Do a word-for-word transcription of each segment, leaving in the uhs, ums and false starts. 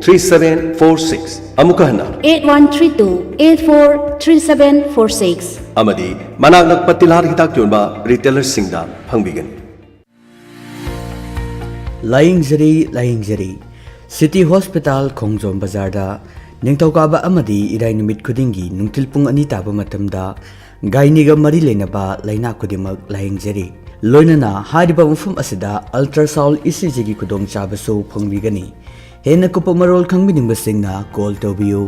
Three seven four six. ꯑꯃꯨꯛꯀ ꯍꯟꯅ꯫ eight one three two eight four three seven four six꯫ ꯑꯃꯗꯤ ꯃꯅꯥꯛ ꯅꯛꯄ ꯇꯤꯜꯍꯥꯠ ꯍꯤꯗꯥꯛ ꯌꯣꯟꯕ ꯔꯤꯇꯦꯂꯔꯁꯤꯡꯗ ꯐꯪꯕꯤꯒꯅꯤ꯫ ꯂꯥꯌꯦꯡꯖꯔꯤ, ꯂꯥꯌꯦꯡꯖꯔꯤ꯫ ꯁꯤꯇꯤ ꯍꯣꯁꯄꯤꯇꯥꯜ ꯈꯣꯡꯖꯣꯝ ꯕꯖꯥꯔꯗ ꯅꯤꯡꯊꯧꯀꯥꯕ ꯑꯃꯗꯤ ꯏꯔꯥꯏ ꯅꯨꯃꯤꯠ ꯈꯨꯗꯤꯡꯒꯤ ꯅꯨꯡꯊꯤꯜ ꯄꯨꯡ ꯑꯅꯤ ꯇꯥꯕ ꯃꯇꯝꯗ ꯒꯥꯏꯅꯤꯒ ꯃꯔꯤ ꯂꯩꯅꯕ ꯂꯥꯏꯅꯥ ꯈꯨꯗꯤꯡꯃꯛ ꯂꯥꯌꯦꯡꯖꯔꯤ꯫ ꯂꯣꯏꯅꯅ ꯍꯥꯏꯔꯤꯕ ꯃꯐꯝ ꯑꯁꯤꯗ ꯑꯜꯇ꯭ꯔꯥꯁꯥꯎꯟ ꯏ ꯁꯤ ꯖꯤꯒꯤ ꯈꯨꯗꯣꯡꯆꯥꯕꯁꯨ ꯐꯪꯕꯤꯒꯅꯤ꯫ ꯍꯦꯟꯅ ꯀꯨꯞꯄ ꯃꯔꯣꯜ ꯈꯪꯕꯤꯅꯤꯡꯕꯁꯤꯡꯅ ꯀꯣꯜ ꯇꯧꯕꯤꯌꯨ,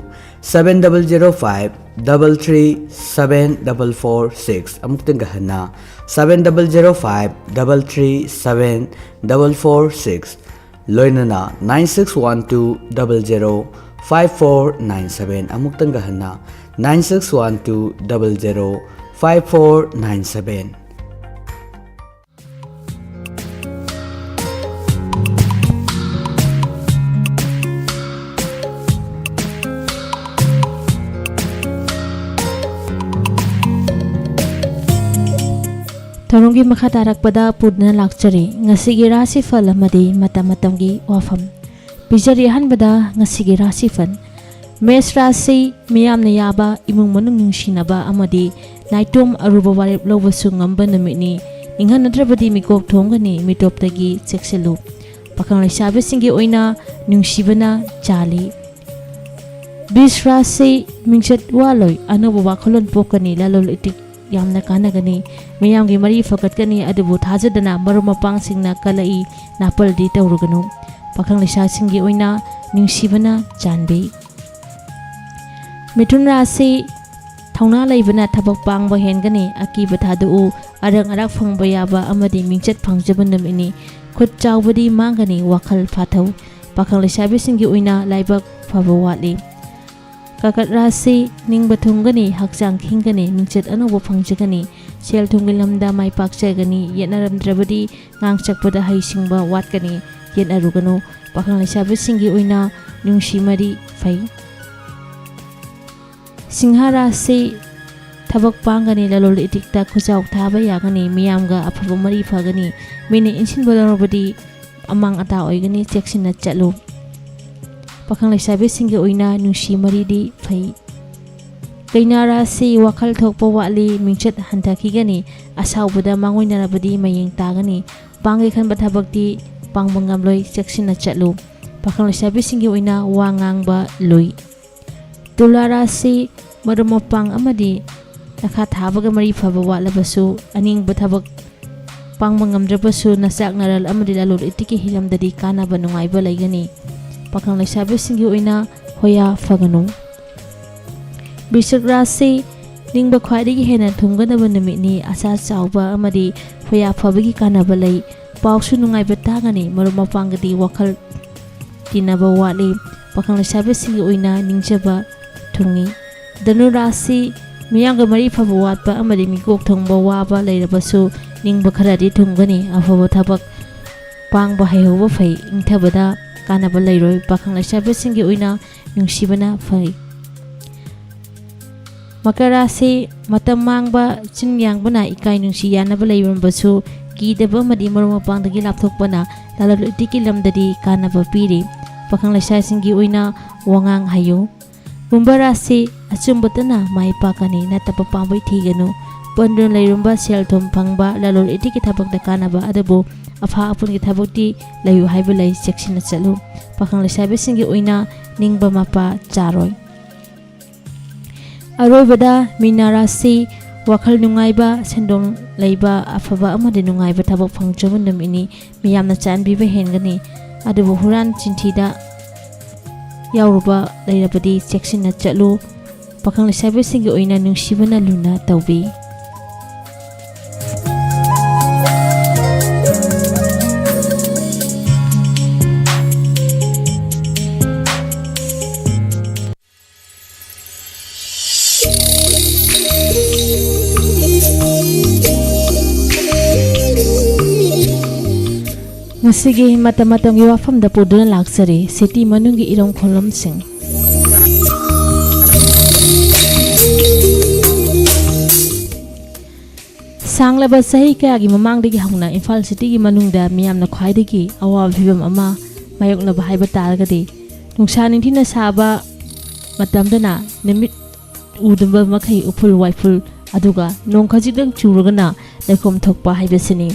seven double zero five double three seven double four six꯫ ꯑꯃꯨꯛꯇꯪꯒ ꯍꯟꯅ, seven double zero five double three seven double four six꯫ ꯂꯣꯏꯅꯅ nine six one two double zero five four nine seven꯫ ꯑꯃꯨꯛꯇꯪꯒ ꯍꯟꯅ, nine six one two double zero five four nine seven꯫ ꯊꯧꯔꯝꯒꯤ ꯃꯈꯥ ꯇꯥꯔꯛꯄꯗ ꯄꯨꯗꯨꯅ ꯂꯥꯛꯆꯔꯤ ꯉꯁꯤꯒꯤ ꯔꯥꯁꯤꯐꯜ ꯑꯃꯗꯤ ꯃꯇꯝ ꯃꯇꯝꯒꯤ ꯋꯥꯐꯝ꯫ ꯄꯤꯖꯔꯤ ꯑꯍꯥꯟꯕꯗ ꯉꯁꯤꯒꯤ ꯔꯥꯁꯤꯐꯜ꯫ ꯃꯦꯁ ꯔꯥꯁꯤ ꯃꯤꯌꯥꯝꯅ ꯌꯥꯕ, ꯏꯃꯨꯡ ꯃꯅꯨꯡ ꯅꯨꯡꯁꯤꯅꯕ ꯑꯃꯗꯤ ꯅꯥꯏꯇꯣꯝ ꯑꯔꯨꯕ ꯋꯥꯔꯦꯞ ꯂꯧꯕꯁꯨ ꯉꯝꯕ ꯅꯨꯃꯤꯠꯅꯤ꯫ ꯅꯤꯡꯍꯟꯅꯗ꯭ꯔꯕꯗꯤ ꯃꯤꯀꯣꯛ ꯊꯣꯡꯒꯅꯤ, ꯃꯤꯇꯣꯞꯇꯒꯤ ꯆꯦꯛꯁꯤꯜꯂꯨ꯫ ꯄꯥꯈꯪ ꯂꯩꯁꯥꯕꯤꯁꯤꯡꯒꯤ ꯑꯣꯏꯅ ꯅꯨꯡꯁꯤꯕꯅ ꯆꯥꯜꯂꯤ꯫ ꯕꯤꯁ ꯔꯥꯁꯤ ꯃꯤꯡꯆꯠ ꯋꯥꯠꯂꯣꯏ, ꯑꯅꯧꯕ ꯋꯥꯈꯜꯂꯣꯟ ꯄꯣꯛꯀꯅꯤ, ꯂꯂꯣꯟ ꯏꯇꯤꯛ ꯌꯥꯝꯅ ꯀꯥꯟꯅꯒꯅꯤ꯫ ꯃꯤꯌꯥꯝꯒꯤ ꯃꯔꯤ ꯐꯒꯠꯀꯅꯤ, ꯑꯗꯨꯕꯨ ꯊꯥꯖꯗꯅ ꯃꯔꯨꯞ ꯃꯄꯥꯡꯁꯤꯡꯅ ꯀꯂꯛꯏ, ꯅꯥꯄꯜꯗꯤ ꯇꯧꯔꯨꯒꯅꯨ꯫ ꯄꯥꯈꯪ ꯂꯩꯁꯥꯁꯤꯡꯒꯤ ꯑꯣꯏꯅ ꯅꯨꯡꯁꯤꯕꯅ ꯆꯥꯟꯕꯤ꯫ ꯃꯤꯊꯨꯟ ꯔꯥꯁꯤ ꯊꯧꯅꯥ ꯂꯩꯕꯅ ꯊꯕꯛ ꯄꯥꯡꯕ ꯍꯦꯟꯒꯅꯤ, ꯑꯀꯤꯕ ꯊꯥꯗꯣꯛꯎ꯫ ꯑꯔꯪ ꯑꯔꯥꯛ ꯐꯪꯕ ꯌꯥꯕ ꯑꯃꯗꯤ ꯃꯤꯡꯆꯠ ꯐꯪꯖꯕ ꯅꯨꯃꯤꯠꯅꯤ꯫ ꯈꯨꯠ ꯆꯥꯎꯕꯗꯤ ꯃꯥꯡꯒꯅꯤ, ꯋꯥꯈꯜ ꯐꯥꯊꯧ꯫ ꯄꯥꯈꯪ ꯂꯩꯁꯥꯕꯤꯁꯤꯡꯒꯤ ꯑꯣꯏꯅ ꯂꯥꯏꯕꯛ ꯐꯕ ꯋꯥꯠꯂꯤ꯫ ꯀꯔꯀꯠ ꯔꯥꯁꯤ ꯅꯤꯡꯕ ꯊꯨꯡꯒꯅꯤ, ꯍꯛꯆꯥꯡ ꯈꯤꯡꯒꯅꯤ, ꯃꯤꯡꯆꯠ ꯑꯅꯧꯕ ꯐꯪꯖꯒꯅꯤ꯫ ꯁꯦꯜ ꯊꯨꯝꯒꯤ ꯂꯝꯗ ꯃꯥꯏ ꯄꯥꯛꯆꯒꯅꯤ, ꯌꯦꯠꯅꯔꯝꯗ꯭ꯔꯕꯗꯤ ꯉꯥꯡ ꯆꯛꯄꯗ ꯍꯩꯁꯤꯡꯕ ꯋꯥꯠꯀꯅꯤ, ꯌꯦꯠꯅꯔꯨꯒꯅꯨ꯫ ꯄꯥꯈꯪ ꯂꯩꯁꯥꯕꯤꯁꯤꯡꯒꯤ ꯑꯣꯏꯅ ꯅꯨꯡꯁꯤ ꯃꯔꯤ ꯐꯩ꯫ ꯁꯤꯡꯍ ꯔꯥꯁꯤ ꯊꯕꯛ ꯄꯥꯡꯒꯅꯤ, ꯂꯂꯣꯟ ꯏꯇꯤꯛꯇ ꯈꯨꯖꯥꯎ ꯊꯥꯕ ꯌꯥꯒꯅꯤ, ꯃꯤꯌꯥꯝꯒ ꯑꯐꯕ ꯃꯔꯤ ꯐꯒꯅꯤ꯫ ꯃꯤꯅ ꯏꯟꯁꯤꯟꯕ ꯂꯧꯔꯕꯗꯤ ꯑꯃꯥꯡ ꯑꯇꯥ ꯑꯣꯏꯒꯅꯤ, ꯆꯦꯛꯁꯤꯟꯅ ꯆꯠꯂꯨ꯫ ꯄꯥꯈꯪ ꯂꯩꯁꯥꯕꯤꯁꯤꯡꯒꯤ ꯑꯣꯏꯅ ꯅꯨꯡꯁꯤ ꯃꯔꯤꯗꯤ ꯐꯩ꯫ ꯀꯩꯅꯥ ꯔꯥꯁꯤ ꯋꯥꯈꯜ ꯊꯣꯛꯄ ꯋꯥꯠꯂꯤ, ꯃꯤꯡꯆꯠ ꯍꯟꯊꯈꯤꯒꯅꯤ, ꯑꯁꯥꯎꯕꯗ ꯃꯥꯡꯑꯣꯏꯅꯔꯕꯗꯤ ꯃꯌꯦꯡ ꯇꯥꯒꯅꯤ, ꯄꯥꯡꯒꯦ ꯈꯟꯕ ꯊꯕꯛꯇꯤ ꯄꯥꯡꯕ ꯉꯝꯂꯣꯏ, ꯆꯦꯛꯁꯤꯟꯅ ꯆꯠꯂꯨ꯫ ꯄꯥꯈꯪ ꯂꯩꯁꯥꯕꯤꯁꯤꯡꯒꯤ ꯑꯣꯏꯅ ꯋꯥ ꯉꯥꯡꯕ ꯂꯨꯏ꯫ ꯇꯨꯂꯥ ꯔꯥꯁꯤ ꯃꯔꯨꯞ ꯃꯄꯥꯡ ꯑꯃꯗꯤ ꯇꯈꯥ ꯊꯥꯕꯒ ꯃꯔꯤ ꯐꯕ ꯋꯥꯠꯂꯕꯁꯨ, ꯑꯅꯤꯡꯕ ꯊꯕꯛ ꯄꯥꯡꯕ ꯉꯝꯗ꯭ꯔꯕꯁꯨ, ꯅꯆꯥꯛ ꯅꯔꯜ ꯑꯃꯗꯤ ꯂꯂꯣꯟ ꯏꯇꯤꯛꯀꯤ ꯍꯤꯔꯝꯗꯗꯤ ꯀꯥꯟꯅꯕ ꯅꯨꯡꯉꯥꯏꯕ ꯂꯩꯒꯅꯤ꯫ ꯄꯥꯈꯪ ꯂꯩꯁꯥꯕꯤꯁꯤꯡꯒꯤ ꯑꯣꯏꯅ ꯍꯣꯌꯥ ꯐꯒꯅꯨ꯫ ꯕꯤꯁꯨꯛ ꯔꯥꯁꯤ ꯅꯤꯡꯕ ꯈ꯭ꯋꯥꯏꯗꯒꯤ ꯍꯦꯟꯅ ꯊꯨꯡꯒꯗꯕ ꯅꯨꯃꯤꯠꯅꯤ꯫ ꯑꯁꯥ ꯆꯥꯎꯕ ꯑꯃꯗꯤ ꯍꯣꯌꯥ ꯐꯕꯒꯤ ꯀꯥꯟꯅꯕ ꯂꯩ꯫ ꯄꯥꯎꯁꯨ ꯅꯨꯡꯉꯥꯏꯕ ꯇꯥꯒꯅꯤ꯫ ꯃꯔꯨꯞ ꯃꯄꯥꯡꯒꯗꯤ ꯋꯥꯈꯜ ꯇꯤꯟꯅꯕ ꯋꯥꯠꯂꯤ꯫ ꯄꯥꯈꯪ ꯂꯩꯁꯥꯕꯤꯁꯤꯡꯒꯤ ꯑꯣꯏꯅ ꯅꯤꯡꯖꯕ ꯊꯨꯡꯏ꯫ ꯙꯅꯨ ꯔꯥꯁꯤ ꯃꯤꯌꯥꯝꯒ ꯃꯔꯤ ꯐꯕ ꯋꯥꯠꯄ ꯑꯃꯗꯤ ꯃꯤꯀꯣꯛ ꯊꯣꯡꯕ ꯋꯥꯕ ꯂꯩꯔꯕꯁꯨ, ꯅꯤꯡꯕ ꯈꯔꯗꯤ ꯊꯨꯡꯒꯅꯤ꯫ ꯑꯐꯕ ꯊꯕꯛ ꯄꯥꯡꯕ ꯍꯩꯍꯧꯕ ꯐꯩ꯫ ꯏꯪꯊꯕꯗ ꯀꯥꯟꯅꯕ ꯂꯩꯔꯣꯏ꯫ ꯄꯥꯈꯪ ꯂꯩꯁꯥꯕꯤꯁꯤꯡꯒꯤ ꯑꯣꯏꯅ ꯅꯨꯡꯁꯤꯕꯅ ꯐꯩ꯫ ꯃꯀꯔ ꯔꯥꯁꯤ ꯃꯇꯝ ꯃꯥꯡꯕ, ꯆꯤꯟ ꯌꯥꯡꯕꯅ ꯏꯀꯥꯏ ꯅꯨꯡꯁꯤ ꯌꯥꯅꯕ ꯂꯩꯔꯝꯕꯁꯨ, ꯀꯤꯗꯕ ꯑꯃꯗꯤ ꯃꯔꯨꯞ ꯃꯄꯥꯡꯗꯒꯤ ꯂꯥꯞꯊꯣꯛꯄꯅ ꯂꯂꯣꯟ ꯏꯇꯤꯛꯀꯤ ꯂꯝꯗꯗꯤ ꯀꯥꯟꯅꯕ ꯄꯤꯔꯤ꯫ ꯄꯥꯈꯪ ꯂꯩꯁꯥꯁꯤꯡꯒꯤ ꯑꯣꯏꯅ ꯋꯥꯉꯥꯡ ꯍꯥꯏꯌꯨ꯫ ꯀꯨꯝꯚ ꯔꯥꯁꯤ ꯑꯆꯨꯝꯕꯇꯅ ꯃꯥꯏ ꯄꯥꯛꯀꯅꯤ, ꯅꯠꯇꯕ ꯄꯥꯝꯕꯩ ꯊꯤꯒꯅꯨ꯫ ꯄꯟꯗꯨꯅ ꯂꯩꯔꯝꯕ ꯁꯦꯜ ꯊꯨꯝ ꯐꯪꯕ, ꯂꯂꯣꯟ ꯏꯇꯤꯛꯀꯤ ꯊꯕꯛꯇ ꯀꯥꯟꯅꯕ ꯑꯗꯨꯕꯨ ꯑꯐꯥ ꯑꯄꯨꯟꯒꯤ ꯊꯕꯛꯇꯤ ꯂꯩꯌꯨ ꯍꯥꯏꯕ ꯂꯩ, ꯆꯦꯛꯁꯤꯟꯅ ꯆꯠꯂꯨ꯫ ꯄꯥꯈꯪ ꯂꯩꯁꯥꯕꯤꯁꯤꯡꯒꯤ ꯑꯣꯏꯅ ꯅꯤꯡꯕ ꯃꯄꯥ ꯆꯥꯔꯣꯏ꯫ ꯑꯔꯣꯏꯕꯗ ꯃꯤꯅꯥ ꯔꯥꯁꯤ ꯋꯥꯈꯜ ꯅꯨꯡꯉꯥꯏꯕ, ꯁꯦꯟꯗꯣꯡ ꯂꯩꯕ, ꯑꯐꯕ ꯑꯃꯗꯤ ꯅꯨꯡꯉꯥꯏꯕ ꯊꯕꯛ ꯐꯪꯖꯕ ꯅꯨꯃꯤꯠꯅꯤ꯫ ꯃꯤꯌꯥꯝꯅ ꯆꯥꯟꯕꯤꯕ ꯍꯦꯟꯒꯅꯤ꯫ ꯑꯗꯨꯕꯨ ꯍꯨꯔꯥꯟ ꯆꯤꯟꯊꯤꯗ ꯌꯥꯎꯔꯨꯕ ꯂꯩꯔꯕꯗꯤ ꯆꯦꯛꯁꯤꯟꯅ ꯆꯠꯂꯨ꯫ ꯄꯥꯈꯪ ꯂꯩꯁꯥꯕꯤꯁꯤꯡꯒꯤ ꯑꯣꯏꯅ ꯅꯨꯡꯁꯤꯕꯅ ꯂꯨꯅ ꯇꯧꯕꯤ꯫ ꯉꯁꯤꯒꯤ ꯃꯇꯝ ꯃꯇꯝꯒꯤ ꯋꯥꯐꯝꯗ ꯄꯨꯗꯨꯅ ꯂꯥꯛꯆꯔꯤ ꯁꯤꯇꯤ ꯃꯅꯨꯡꯒꯤ ꯏꯔꯝ ꯈꯣꯜꯂꯝꯁꯤꯡ꯫ ꯁꯥꯡꯂꯕ ꯆꯍꯤ ꯀꯌꯥꯒꯤ ꯃꯃꯥꯡꯗꯒꯤ ꯍꯧꯅ ꯏꯝꯐꯥꯜ ꯁꯤꯇꯤꯒꯤ ꯃꯅꯨꯡꯗ ꯃꯤꯌꯥꯝꯅ ꯈ꯭ꯋꯥꯏꯗꯒꯤ ꯑꯋꯥꯕ ꯐꯤꯕꯝ ꯑꯃ ꯃꯥꯌꯣꯛꯅꯕ ꯍꯥꯏꯕ ꯇꯥꯔꯒꯗꯤ, ꯅꯨꯡꯁꯥ ꯅꯤꯡꯊꯤꯅ ꯁꯥꯕ ꯃꯇꯝꯗꯅ ꯅꯨꯃꯤꯠ ꯎꯗꯕ ꯃꯈꯩ ꯎꯐꯨꯜ ꯋꯥꯏꯐꯨꯜ, ꯑꯗꯨꯒ ꯅꯣꯡ ꯈꯖꯤꯛꯇꯪ ꯆꯨꯔꯒꯅ ꯂꯩꯈꯣꯝ ꯊꯣꯛꯄ ꯍꯥꯏꯕꯁꯤꯅꯤ꯫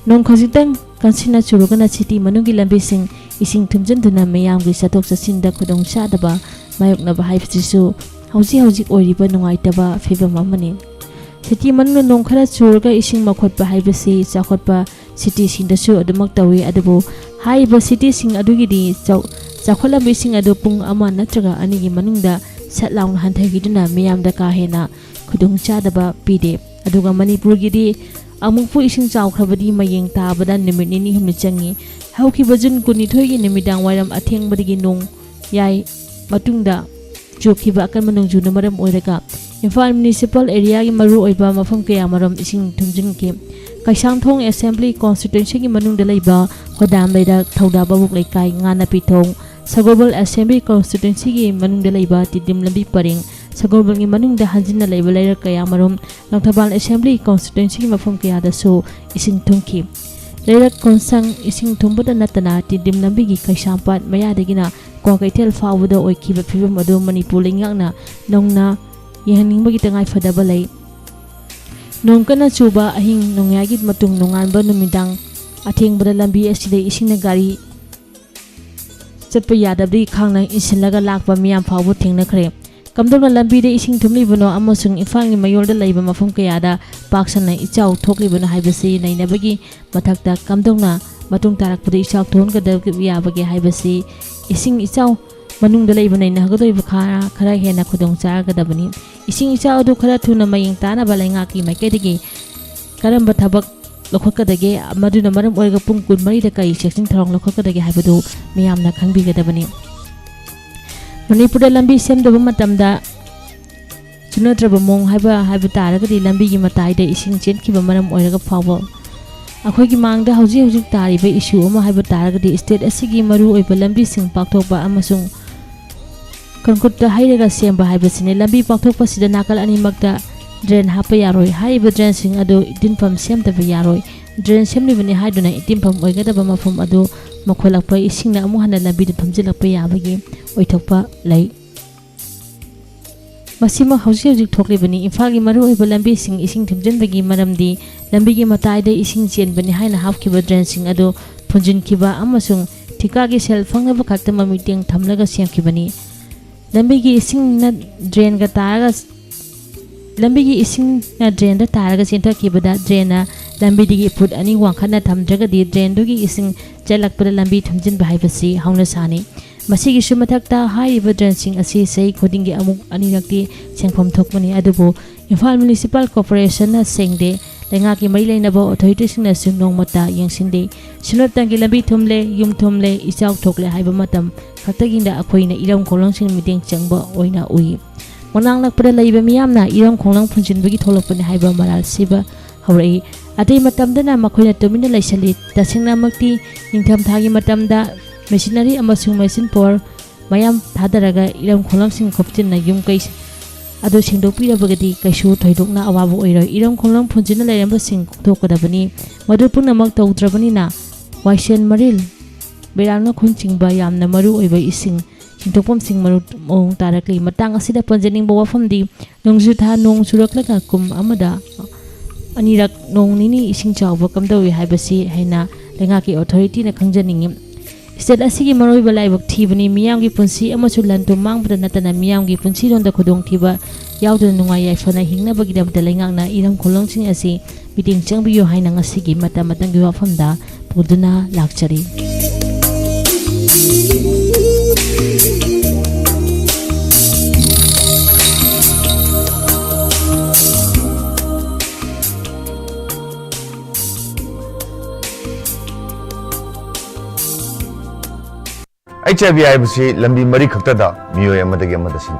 ꯅꯣꯡ ꯈꯖꯤꯛꯇꯪ ꯀꯟꯁꯤꯟꯅ ꯆꯨꯔꯒꯅ ꯁꯤꯇꯤ ꯃꯅꯨꯡꯒꯤ ꯂꯝꯕꯤꯁꯤꯡ ꯏꯁꯤꯡ ꯊꯨꯝꯖꯤꯟꯗꯨꯅ ꯃꯤꯌꯥꯝꯒꯤ ꯆꯠꯊꯣꯛ ꯆꯠꯁꯤꯟꯗ ꯈꯨꯗꯣꯡꯆꯥꯗꯕ ꯃꯥꯌꯣꯛꯅꯕ ꯍꯥꯏꯕꯁꯤꯁꯨ ꯍꯧꯖꯤꯛ ꯍꯧꯖꯤꯛ ꯑꯣꯏꯔꯤꯕ ꯅꯨꯡꯉꯥꯏꯇꯕ ꯐꯤꯕꯝ ꯑꯃꯅꯤ꯫ ꯁꯤꯇꯤ ꯃꯅꯨꯡꯗ ꯅꯣꯡ ꯈꯔ ꯆꯨꯔꯒ ꯏꯁꯤꯡ ꯃꯣꯠꯄ ꯍꯥꯏꯕꯁꯤ ꯆꯥꯎꯈꯠꯄ ꯁꯤꯇꯤꯁꯤꯡꯗꯁꯨ ꯑꯗꯨꯃꯛ ꯇꯧꯏ꯫ ꯑꯗꯨꯕꯨ ꯍꯥꯏꯔꯤꯕ ꯁꯤꯇꯤꯁꯤꯡ ꯑꯗꯨꯒꯤꯗꯤ ꯆꯥꯎ-, ꯆꯥꯎꯈꯠꯂꯝꯕ ꯏꯁꯤꯡ ꯑꯗꯨ ꯄꯨꯡ ꯑꯃ ꯅꯠꯇ꯭ꯔꯒ ꯑꯅꯤꯒꯤ ꯃꯅꯨꯡꯗ ꯁꯠ ꯂꯥꯎꯅ ꯍꯟꯊꯈꯤꯗꯨꯅ ꯃꯤꯌꯥꯝꯗ ꯀꯥ ꯍꯦꯟꯅ ꯈꯨꯗꯣꯡꯆꯥꯗꯕ ꯄꯤꯗꯦ꯫ ꯑꯗꯨꯒ ꯃꯅꯤꯄꯨꯔꯒꯤꯗꯤ ꯑꯃꯨꯛꯄꯨ ꯏꯁꯤꯡ ꯆꯥꯎꯈ꯭ꯔꯕꯗꯤ ꯃꯌꯦꯡ ꯇꯥꯕꯗ ꯅꯨꯃꯤꯠ ꯅꯤꯅꯤ ꯍꯨꯝꯅꯤ ꯆꯪꯏ꯫ ꯍꯧꯈꯤꯕ ꯖꯨꯟ ꯀꯨꯟꯅꯤꯊꯣꯏꯒꯤ ꯅꯨꯃꯤꯗꯥꯡ ꯋꯥꯏꯔꯝ ꯑꯊꯦꯡꯕꯗꯒꯤ ꯅꯣꯡ ꯌꯥꯏ ꯃꯇꯨꯡꯗ ꯆꯨꯈꯤꯕ ꯑꯀꯟꯕ ꯅꯣꯡꯖꯨꯅ ꯃꯔꯝ ꯑꯣꯏꯔꯒ ꯏꯝꯐꯥꯜ ꯃ꯭ꯌꯨꯅꯤꯁꯤꯄꯥꯜ ꯑꯦꯔꯤꯌꯥꯒꯤ ꯃꯔꯨꯑꯣꯏꯕ ꯃꯐꯝ ꯀꯌꯥꯃꯔꯨꯝ ꯏꯁꯤꯡ ꯊꯨꯝꯖꯤꯟꯈꯤ꯫ ꯀꯩꯁꯥꯝꯊꯣꯡ ꯑꯦꯁꯦꯝꯕ꯭ꯂꯤ ꯀꯣꯟꯁꯇꯤꯇ꯭ꯋꯦꯟꯁꯤꯒꯤ ꯃꯅꯨꯡꯗ ꯂꯩꯕ ꯍꯣꯗꯥꯝ ꯂꯩꯔꯛ, ꯊꯧꯗꯥ ꯚꯥꯕꯣꯛ ꯂꯩꯀꯥꯏ, ꯉꯥꯅꯥꯄꯤꯊꯣꯡ, ꯁꯒꯣꯜꯕꯜ ꯑꯦꯁꯦꯝꯕ꯭ꯂꯤ ꯀꯣꯟꯁꯇꯤꯇ꯭ꯋꯦꯟꯁꯤꯒꯤ ꯃꯅꯨꯡꯗ ꯂꯩꯕ ꯇꯤꯗꯤꯝ ꯂꯝꯕꯤ ꯄꯔꯦꯡ, ꯁꯒꯣꯜꯕꯜꯒꯤ ꯃꯅꯨꯡꯗ ꯍꯟꯖꯤꯟꯅ ꯂꯩꯕ ꯂꯩꯔꯛ ꯀꯌꯥꯃꯔꯨꯝ, ꯂꯪꯊꯕꯥꯜ ꯑꯦꯁꯦꯝꯕ꯭ꯂꯤ ꯀꯣꯟꯁꯇꯤꯇ꯭ꯋꯦꯟꯁꯤꯒꯤ ꯃꯐꯝ ꯀꯌꯥꯗꯁꯨ ꯏꯁꯤꯡ ꯊꯨꯝꯈꯤ꯫ ꯂꯩꯔꯛ ꯀꯣꯟꯁꯪ ꯏꯁꯤꯡ ꯊꯨꯝꯕꯗ ꯅꯠꯇꯅ ꯇꯤꯗꯤꯝ ꯂꯝꯕꯤꯒꯤ ꯀꯩꯁꯥꯝꯄꯥꯠ ꯃꯌꯥꯗꯒꯤꯅ ꯀ꯭ꯋꯥꯀꯩꯊꯦꯜ ꯐꯥꯎꯕꯗ ꯑꯣꯏꯈꯤꯕ ꯐꯤꯕꯝ ꯑꯗꯨ ꯃꯅꯤꯄꯨꯔ ꯂꯩꯉꯥꯛꯅ ꯅꯧꯅ ꯌꯦꯡꯍꯟꯅꯤꯡꯕꯒꯤ ꯇꯉꯥꯏꯐꯗꯕ ꯂꯩ꯫ ꯅꯣꯡ ꯀꯟꯅ ꯆꯨꯕ ꯑꯍꯤꯡ ꯅꯣꯡꯌꯥꯏꯒꯤ ꯃꯇꯨꯡ ꯅꯣꯡꯉꯥꯟꯕ ꯅꯨꯃꯤꯗꯥꯡ ꯑꯊꯦꯡꯕꯗ ꯂꯝꯕꯤ ꯑꯁꯤꯗ ꯏꯁꯤꯡꯅ ꯒꯥꯔꯤ ꯆꯠꯄ ꯌꯥꯗꯕꯗꯒꯤ ꯈꯥꯡꯅ ꯏꯟꯁꯤꯜꯂꯒ ꯂꯥꯛꯄ ꯃꯤꯌꯥꯝ ꯐꯥꯎꯕ ꯊꯦꯡꯅꯈ꯭ꯔꯦ꯫ ꯀꯝꯗꯧꯅ ꯂꯝꯕꯤꯗ ꯏꯁꯤꯡ ꯊꯨꯝꯂꯤꯕꯅꯣ ꯑꯃꯁꯨꯡ ꯏꯝꯐꯥꯜꯒꯤ ꯃꯌꯣꯜꯗ ꯂꯩꯕ ꯃꯐꯝ ꯀꯌꯥꯗ ꯄꯥꯛ ꯁꯟꯅ ꯏꯆꯥꯎ ꯊꯣꯛꯂꯤꯕꯅꯣ ꯍꯥꯏꯕꯁꯤ ꯅꯩꯅꯕꯒꯤ ꯃꯊꯛꯇ ꯀꯝꯗꯧꯅ ꯃꯇꯨꯡ ꯇꯥꯔꯛꯄꯗ ꯏꯆꯥꯎ ꯊꯣꯛꯍꯟꯒꯗꯕ ꯌꯥꯕꯒꯦ ꯍꯥꯏꯕꯁꯤ ꯏꯁꯤꯡ ꯏꯆꯥꯎ ꯃꯅꯨꯡꯗ ꯂꯩꯕ ꯅꯩꯅꯒꯗꯧꯔꯤꯕ ꯈꯔ, ꯈꯔ ꯍꯦꯟꯅ ꯈꯨꯗꯣꯡ ꯆꯥꯒꯗꯕꯅꯤ꯫ ꯏꯁꯤꯡ ꯏꯆꯥꯎ ꯑꯗꯨ ꯈꯔ ꯊꯨꯅ ꯃꯌꯦꯡ ꯇꯥꯅꯕ ꯂꯩꯉꯥꯛꯀꯤ ꯃꯥꯏꯀꯩꯗꯒꯤ ꯀꯔꯝꯕ ꯊꯕꯛ ꯂꯧꯈꯠꯀꯗꯒꯦ, ꯃꯗꯨꯅ ꯃꯔꯝ ꯑꯣꯏꯔꯒ ꯄꯨꯡ ꯀꯨꯟꯃꯔꯤꯗ ꯀꯔꯤ ꯆꯦꯛꯁꯤꯟ ꯊꯧꯔꯥꯡ ꯂꯧꯈꯠꯀꯗꯒꯦ ꯍꯥꯏꯕꯗꯨ ꯃꯤꯌꯥꯝꯅ ꯈꯪꯕꯤꯒꯗꯕꯅꯤ꯫ ꯃꯅꯤꯄꯨꯔꯗ ꯂꯝꯕꯤ ꯁꯦꯝꯗꯕ ꯃꯇꯝꯗ ꯆꯨꯅꯗ꯭ꯔꯕ ꯃꯑꯣꯡ ꯍꯥꯏꯕ, ꯍꯥꯏꯕ ꯇꯥꯔꯒꯗꯤ ꯂꯝꯕꯤꯒꯤ ꯃꯇꯥꯏꯗ ꯏꯁꯤꯡ ꯆꯦꯟꯈꯤꯕ ꯃꯔꯝ ꯑꯣꯏꯔꯒ ꯐꯥꯎꯕ ꯑꯩꯈꯣꯏꯒꯤ ꯃꯥꯡꯗ ꯍꯧꯖꯤꯛ ꯍꯧꯖꯤꯛ ꯇꯥꯔꯤꯕ ꯏꯁꯨ ꯑꯃ ꯍꯥꯏꯕ ꯇꯥꯔꯒꯗꯤ ꯁ꯭ꯇꯦꯠ ꯑꯁꯤꯒꯤ ꯃꯔꯨꯑꯣꯏꯕ ꯂꯝꯕꯤꯁꯤꯡ ꯄꯥꯛꯊꯣꯛꯄ ꯑꯃꯁꯨꯡ concrete ꯍꯩꯔꯒ ꯁꯦꯝꯕ ꯍꯥꯏꯕꯁꯤꯅꯤ꯫ ꯂꯝꯕꯤ ꯄꯥꯛꯊꯣꯛꯄꯁꯤꯗ ꯅꯥꯀꯜ ꯑꯅꯤꯃꯛꯇ drain ꯍꯥꯞꯄ ꯌꯥꯔꯣꯏ꯫ ꯍꯥꯏꯔꯤꯕ drainꯁꯤꯡ ꯑꯗꯨ ꯏꯇꯤꯟꯐꯝ ꯁꯦꯝꯗꯕ ꯌꯥꯔꯣꯏ꯫ Drain ꯁꯦꯝꯂꯤꯕꯅꯤ ꯍꯥꯏꯗꯨꯅ ꯏꯇꯤꯟꯐꯝ ꯑꯣꯏꯒꯗꯕ ꯃꯐꯝ ꯑꯗꯨ ꯃꯈꯣꯠꯂꯛꯄ ꯏꯁꯤꯡꯅ ꯑꯃꯨꯛ ꯍꯟꯅ ꯂꯝꯕꯤꯗ ꯊꯨꯝꯖꯤꯜꯂꯛꯄ ꯌꯥꯕꯒꯤ ꯑꯣꯏꯊꯣꯛꯄ ꯂꯩ꯫ ꯃꯁꯤꯃꯛ ꯍꯧꯖꯤꯛ ꯍꯧꯖꯤꯛ ꯊꯣꯛꯂꯤꯕꯅꯤ꯫ ꯏꯝꯐꯥꯜꯒꯤ ꯃꯔꯨꯑꯣꯏꯕ ꯂꯝꯕꯤꯁꯤꯡ ꯏꯁꯤꯡ ꯊꯨꯝꯖꯤꯟꯕꯒꯤ ꯃꯔꯝꯗꯤ ꯂꯝꯕꯤꯒꯤ ꯃꯇꯥꯏꯗ ꯏꯁꯤꯡ ꯆꯦꯟꯕꯅꯤ ꯍꯥꯏꯅ ꯍꯥꯞꯈꯤꯕ ꯗ꯭ꯔꯦꯟꯁꯤꯡ ꯑꯗꯨ ꯐꯨꯟꯖꯤꯟꯈꯤꯕ ꯑꯃꯁꯨꯡ ꯊꯤꯀꯥꯒꯤ ꯁꯦꯜ ꯐꯪꯅꯕ ꯈꯛꯇꯃꯛ ꯃꯤꯠꯌꯦꯡ ꯊꯝꯂꯒ ꯁꯦꯝꯈꯤꯕꯅꯤ꯫ ꯂꯝꯕꯤꯒꯤ ꯏꯁꯤꯡꯅ ꯗ꯭ꯔꯦꯟꯒ ꯇꯥꯔꯒ ꯂꯝꯕꯤꯒꯤ ꯏꯁꯤꯡꯅ ꯗ꯭ꯔꯦꯟꯗ ꯇꯥꯔꯒ ꯆꯦꯟꯊꯈꯤꯕꯗ ꯗ꯭ꯔꯦꯟꯅ ꯂꯝꯕꯤꯗꯒꯤ ꯐꯨꯠ ꯑꯅꯤ ꯋꯥꯡꯈꯠꯅ ꯊꯝꯗ꯭ꯔꯒꯗꯤ ꯗ꯭ꯔꯦꯟꯗꯨꯒꯤ ꯏꯁꯤꯡ ꯆꯦꯜꯂꯛꯄꯗ ꯂꯝꯕꯤ ꯊꯨꯝꯖꯤꯟꯕ ꯍꯥꯏꯕꯁꯤ ꯍꯧꯅꯁꯥꯅꯤ꯫ ꯃꯁꯤꯒꯤꯁꯨ ꯃꯊꯛꯇ ꯍꯥꯏꯔꯤꯕ ꯗ꯭ꯔꯦꯟꯁꯤꯡ ꯑꯁꯤ ꯆꯍꯤ ꯈꯨꯗꯤꯡꯒꯤ ꯑꯃꯨꯛ ꯑꯅꯤꯔꯛꯇꯤ ꯁꯦꯡꯐꯝ ꯊꯣꯛꯄꯅꯤ, ꯑꯗꯨꯕꯨ ꯏꯝꯐꯥꯜ ꯃ꯭ꯌꯨꯅꯤꯁꯤꯄꯥꯜ ꯀꯣꯔꯄꯣꯔꯦꯁꯟꯅ ꯁꯦꯡꯗꯦ꯫ ꯂꯩꯉꯥꯛꯀꯤ ꯃꯔꯤ ꯂꯩꯅꯕ ꯑꯣꯊꯣꯔꯤꯇꯤꯁꯤꯡꯅꯁꯨ ꯅꯣꯡꯃꯇ ꯌꯦꯡꯁꯤꯟꯗꯦ꯫ ꯁꯤꯟꯃꯇꯝꯒꯤ ꯂꯝꯕꯤ ꯊꯨꯝꯂꯦ, ꯌꯨꯝ ꯊꯨꯝꯂꯦ, ꯏꯆꯥꯎ ꯊꯣꯛꯂꯦ ꯍꯥꯏꯕ ꯃꯇꯝ ꯈꯛꯇꯒꯤꯗ ꯑꯩꯈꯣꯏꯅ ꯏꯔꯝ ꯈꯣꯡꯂꯝꯁꯤꯡ ꯃꯤꯠꯌꯦꯡ ꯆꯪꯕ ꯑꯣꯏꯅ ꯎꯏ꯫ ꯃꯅꯥꯛ ꯅꯛꯄꯗ ꯂꯩꯕ ꯃꯤꯌꯥꯝꯅ ꯏꯔꯝ ꯈꯣꯡꯂꯝ ꯐꯨꯟꯖꯤꯟꯕꯒꯤ ꯊꯣꯛꯂꯛꯄꯅꯤ ꯍꯥꯏꯕ ꯃꯔꯥꯜ ꯁꯤꯕ ꯍꯧꯔꯛꯏ꯫ ꯑꯇꯩ ꯃꯇꯝꯗꯅ ꯃꯈꯣꯏꯅ ꯇꯨꯃꯤꯟꯅ ꯂꯩꯁꯤꯜꯂꯤ꯫ ꯇꯁꯦꯡꯅꯃꯛꯇꯤ ꯅꯤꯡꯊꯝꯊꯥꯒꯤ ꯃꯇꯝꯗ ꯃꯦꯁꯤꯅꯔꯤ ꯑꯃꯁꯨꯡ ꯃꯦꯆꯤꯟ ꯄꯥꯋꯔ ꯃꯌꯥꯝ ꯊꯥꯗꯔꯒ ꯏꯔꯝ ꯈꯣꯡꯂꯝꯁꯤꯡ ꯈꯣꯞꯆꯤꯟꯅ ꯌꯨꯝ ꯀꯩ ꯑꯗꯨ ꯁꯦꯡꯗꯣꯛꯄꯤꯔꯕꯒꯗꯤ ꯀꯩꯁꯨ ꯊꯣꯏꯗꯣꯛꯅ ꯑꯋꯥꯕ ꯑꯣꯏꯔꯣꯏ꯫ ꯏꯔꯝ ꯈꯣꯡꯂꯝ ꯐꯨꯟꯖꯤꯟꯅ ꯂꯩꯔꯝꯕꯁꯤꯡ ꯈꯣꯛꯊꯣꯛꯀꯗꯕꯅꯤ꯫ ꯃꯗꯨ ꯄꯨꯝꯅꯃꯛ ꯇꯧꯗ꯭ꯔꯕꯅꯤꯅ ꯋꯥꯏꯁꯦꯟ ꯃꯔꯤꯜ, ꯕꯦꯔꯥꯡꯅꯈꯣꯟ ꯆꯤꯡꯕ ꯌꯥꯝꯅ ꯃꯔꯨ ꯑꯣꯏꯕ ꯏꯁꯤꯡ ꯆꯤꯡꯊꯣꯛꯐꯝꯁꯤꯡ ꯃꯔꯨ ꯃꯑꯣꯡ ꯇꯥꯔꯛꯂꯤ꯫ ꯃꯇꯥꯡ ꯑꯁꯤꯗ ꯄꯟꯖꯅꯤꯡꯕ ꯋꯥꯐꯝꯗꯤ, ꯅꯣꯡꯖꯨ ꯊꯥ ꯅꯣꯡ ꯆꯨꯔꯛꯂꯒ ꯀꯨꯝ ꯑꯃꯗ ꯑꯅꯤꯔꯛ ꯅꯣꯡ ꯅꯤꯅꯤ ꯏꯁꯤꯡ ꯆꯥꯎꯕ ꯀꯝꯗꯧꯏ ꯍꯥꯏꯕꯁꯤ ꯍꯥꯏꯅ ꯂꯩꯉꯥꯛꯀꯤ ꯑꯣꯊꯣꯔꯤꯇꯤꯅ ꯈꯪꯖꯅꯤꯡꯏ꯫ ꯁ꯭ꯇꯦꯠ ꯑꯁꯤꯒꯤ ꯃꯔꯨꯑꯣꯏꯕ ꯂꯥꯏꯕꯛ ꯊꯤꯕꯅꯤ꯫ ꯃꯤꯌꯥꯝꯒꯤ ꯄꯨꯟꯁꯤ ꯑꯃꯁꯨꯡ ꯂꯟ ꯊꯨꯝ ꯃꯥꯡꯕꯗ ꯅꯠꯇꯅ ꯃꯤꯌꯥꯝꯒꯤ ꯄꯨꯟꯁꯤꯔꯣꯟꯗ ꯈꯨꯗꯣꯡꯊꯤꯕ ꯌꯥꯎꯗꯅ ꯅꯨꯡꯉꯥꯏ ꯌꯥꯏꯐꯅ ꯍꯤꯡꯅꯕꯒꯤꯗꯃꯛꯇ ꯂꯩꯉꯥꯛꯅ ꯏꯔꯝ ꯈꯨꯂꯣꯡꯁꯤꯡ ꯑꯁꯤ ꯃꯤꯠꯌꯦꯡ ꯆꯪꯕꯤꯌꯨ ꯍꯥꯏꯅ ꯉꯁꯤꯒꯤ ꯃꯇꯝ ꯃꯇꯝꯒꯤ ꯋꯥꯐꯝꯗ ꯄꯨꯗꯨꯅ ꯂꯥꯛꯆꯔꯤ꯫ ꯑꯩꯠꯆ ꯑꯥꯏ ꯚꯤ ꯍꯥꯏꯕꯁꯤ ꯂꯝꯕꯤ ꯃꯔꯤ ꯈꯛꯇꯗ ꯃꯤꯑꯣꯏ ꯑꯃꯗꯒꯤ ꯑꯃꯗ ꯁꯟꯗꯣꯛꯏ꯫